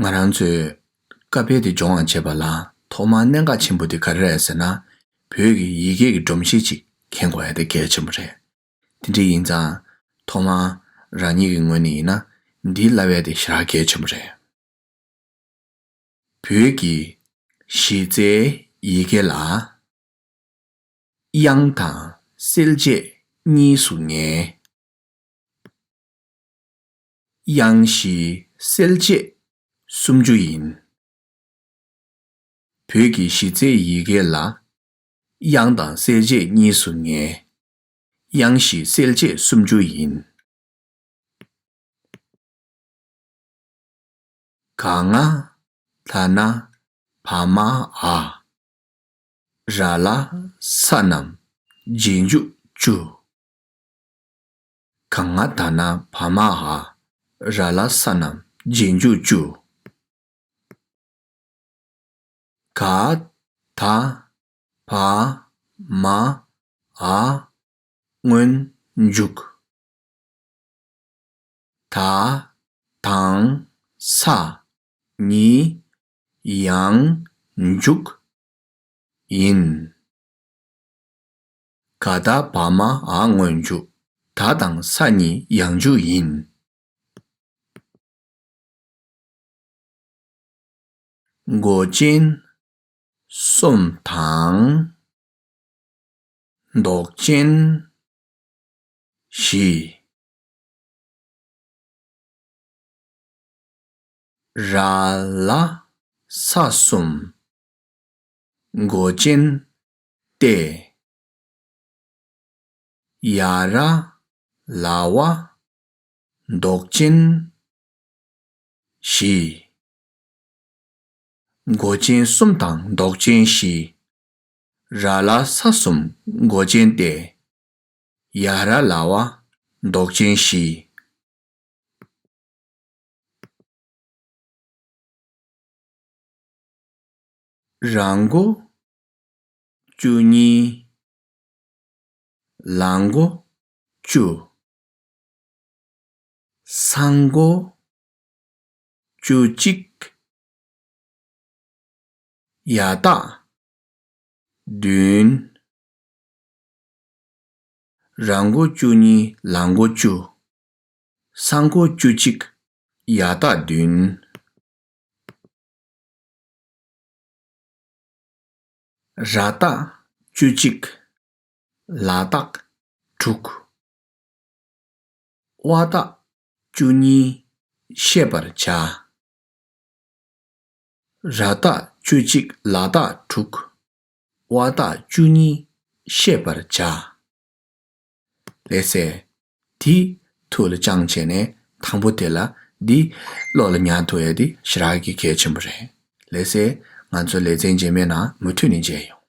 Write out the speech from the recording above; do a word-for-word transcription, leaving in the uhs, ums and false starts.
ང་རང་ཚོས་ཀ་ཕལ་དེ་སྦྱོང་བ་བྱེད་པ་ལ་ཐོག་མར་གནད་འགག་ཆེན་པོ་དེ་ག་རེ་རེད་ཟེར་ན། བོད་ཀྱི་ཡི་གེ་གི་སྒྲོམ་གཞི་ཅིག་མཁྱེན་དགོས་ཡ་དེ་གལ་ཆེན་པོ་རེད། དེ་འདྲ་ཡིན་ཙང་ཐོག་མར་རང་ཉིད་ཀྱི་ངོས་ནས་ཡིན་ན་འདི་བསླབ་ཡ་དེ་ཞེ་དྲག་གལ་ཆེན་པོ་རེད། བོད་ཀྱི་གཞི་རྩའི་ཡི་གེ་ལ་དབྱངས་དང་གསལ་བྱེད་གཉིས་སུ་ངེས། དབྱངས་བཞི་གསལ་བྱེད་སུམ་ཅུ་ཡིན། བོད་ཀྱི་གཞི་རྩའི་ཡི་གེ་ལ་དབྱངས་དང་གསལ་བྱེད་གཉིས་སུ་ངེས། དབྱངས་བཞི་གསལ་བྱེད་སུམ་ཅུ་ཡིན། ག་ང་ད་ན་བ་མ་འ། ར་ལ་ས་རྣམས་རྗེས་འཇུག་བཅུ། ག་ང་ད་ན་བ་མ་འ། ར་ལ་ས་རྣམས་རྗེས་འཇུག་བཅུ། ག་ད་བ་མ་འ་སྔོན་འཇུག་ད་དང་ས་གཉིས་ཡང་འཇུག་ཡིན། ག་ད་བ་མ་འ་སྔོན་འཇུག་ད་དང་ས་གཉིས་ཡང་འཇུག་ཡིན། མགོ་ཅན་གསུམ་དང་། འདོགས་ཅན་བཞི། ར་ལ་ས་གསུམ། མགོ་ཅན་ཏེ། ཡ་ར་ལ་བ་འདོགས་ཅན་བཞི། མགོ་ཅན་གསུམ་དང་འདོགས་ཅན་བཞི། ར་ལ་ས་གསུམ་མགོ་ཅན་ཏེ། ཡ་ར་ལ་བ་འདོགས་ཅན་བཞི། ར་མགོ་བཅུ་གཉིས། ལ་མགོ་བཅུ། ས་མགོ་བཅུ་གཅིག་ཡ་བཏགས་བདུན། ར་མགོ་བཅུ་གཉིས་ལ་མགོ་བཅུ། ས་མགོ་བཅུ་གཅིག་ཡ་བཏགས་བདུན། ར་བཏགས་བཅུ་གཅིག་ལ་བཏགས་དྲུག་དབ་བཏགས་བཅུ་གཉིས་ཤེས་པར་བྱ། ར་བཏགས་བཅུ་གཅིག་ལ་བཏགས་དྲུག་དབ་བཏགས་བཅུ་གཉིས་ཤེས་པར་བྱ། ལགས་སེ། དེ་ཐུགས་ལ་བཅངས་བྱས་ནས་དང་པོ་དེ་ལ་འདི་བློ་ལ་ཉར་ཐུབ་ཡ་དེ་ཞེ་དྲག་གི་གལ་ཆེན་པོ་རེད། ལགས་སེ། ང་ཚོ་ལེ་ཚན་རྗེས་མའི་ནང་མུ་མཐུད་ནས་མཇལ་ཡོང་།